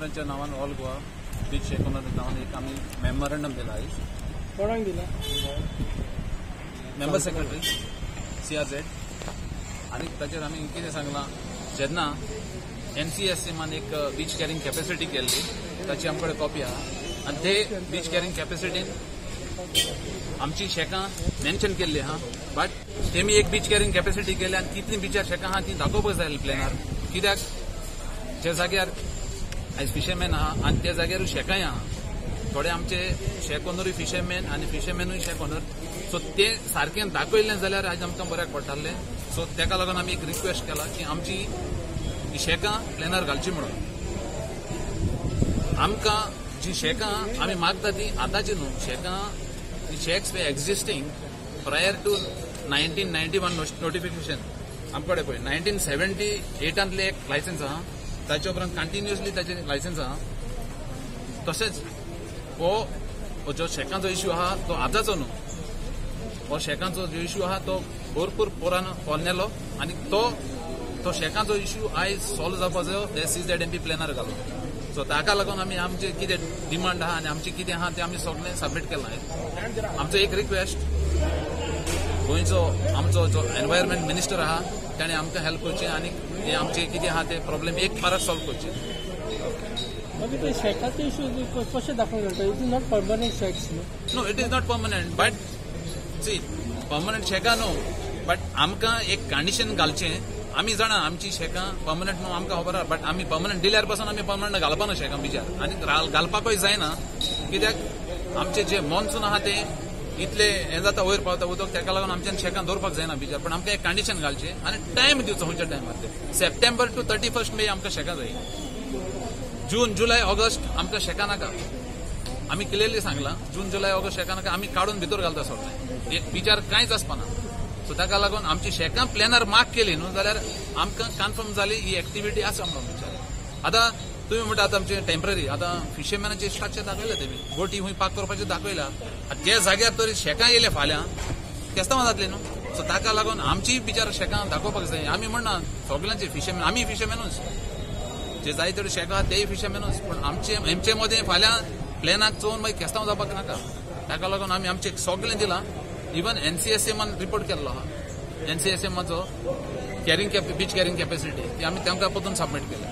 ओनरांच्या नांवान, all Goa beach शेक ओनरांच्या नांवान एक आमी मेमोरंडम दिला आयज. कोणाक दिला? Member secretary CRZ. आनी ताचेर आमी कितें सांगलां, जेन्ना NCSM एक बीच कॅरिंग कॅपॅसिटी केल्ली ताची आमचे कडेन कॉपी आहा आनी ते बीच कॅरिंग कॅपॅसिटीन आमची शेकां मेन्शन केल्ली आहा, बट तेमी एक बीच कॅरिंग कॅपॅसिटी केली आनी कितली बिचार शेकां आहा ती दाखोवपाक जाय प्लॅनार. कित्याक जे जाग्यार आयज फिशरमॅन आहा आनी त्या जाग्यारूय शेकांय आहा, थोडे आमचे शेक ओनरूय फिशरमॅन आनी फिशरमॅनूय शेक ओनर, सो ते सारकें दाखयलें जाल्यार आयज आमकां बऱ्याक पडटालें. सो ताका लागून आमी एक रिक्वेस्ट केला की आमची शेकां प्लॅनार घालची म्हणून. आमकां जी शेकां आमी मागता ती आतांची न्हू, शेकां shacks were existing prior to 1991 notification. आमकडे पळय 1978 एक लायसन्स आहा, ताच्या उपरांत कंटिन्युअसली ताचें लायसन्स आहा. तशेंच हो जो शेकांचो इश्यू आहा तो आतांचो न्हू, हो शेकांचो जो इश्यू आहा तो भरपूर पोरान पोरनेलो आनी तो शेकांचो इश्यू आयज सॉल्व जावपाचो CZMP प्लॅनार घालो. सो ताका लागून आमी आमचे कितें डिमांड आहा आनी आमचें कितें आहा तें आमी सगळें सबमीट केलां. आमचो एक रिक्वेस्ट, गोंयचो आमचो जो एनवायरमेंट मिनिस्टर आहा ताणें आमकां हेल्प करचें आनी हे आमचें कितें आहा ते प्रॉब्लेम एक फारत सॉल्व करचे. मागीर ते शेकाचे इश्यू कशें दाखोवंक मेळटा? It is not permanent shacks न्हू? No, it is not permanent, but see permanent शॅकां न्हू, बट आमकां एक कंडिशन घालचें. आमी जाणा आमची शेकां पर्मनंट न्हू आमकां खबर आहा, बट आमी पर्मनंट दिल्यार पासून आमी पर्मनंट घालपा शेकां बिचार आनी घालपाकूय जायना, कित्याक आमचे जे मॉन्सून आहा ते इतले हें जाता वयर पावता उदक, ताका लागून आमच्यान शेकां दवरपाक जायना बिचार. पण आमकां एक कंडिशन घालचें आनी टायम दिवचो खंयच्या टायमार ते सप्टेंबर टू 31 मे आमकां शेकां जाय. जून जुलय ऑगस्ट आमकां शेकां नाका, आमी क्लियरली सांगलां जून जुलय ऑगस्ट शेकां नाका, आमी काडून भितर घालता सगळें, एक बिचार कांयच आसपाना. सो ताका लागून आमची शेकां प्लॅनार मार्क केली न्हू जाल्यार आमकां कन्फर्म जाली ही एक्टिविटी आसा म्हणून विचार. आतां तुमी म्हणटा आतां आमचे टेंपररी आतां फिशरमॅनाचे स्ट्रक्चर दाखयलें तेमी, बोटी खंय पार्क करपाचें दाखयलां, त्या जाग्यार तरी शेकां येयले फाल्यां केस्तांवां जातलीं न्हू. सो ताका लागून आमची बिचार शेकां दाखोवपाक जाय. आमी म्हणना सगळ्यांचे फिशरमॅन, आमी फिशरमॅनूच, जे जाय तेवढे शेकां आहा तेय फिशरमॅनूच, पूण आमचे मदें फाल्यां प्लॅनाक चोवन मागीर केस्तांव जावपाक नाका. ताका लागून आमी आमचें सगळें दिलां. इवन NCSM report केल्लो आहा, NCSMाचो कॅरिंग बीच कॅरिंग कॅपॅसिटी ती आमी तांकां परतून सबमीट केल्या.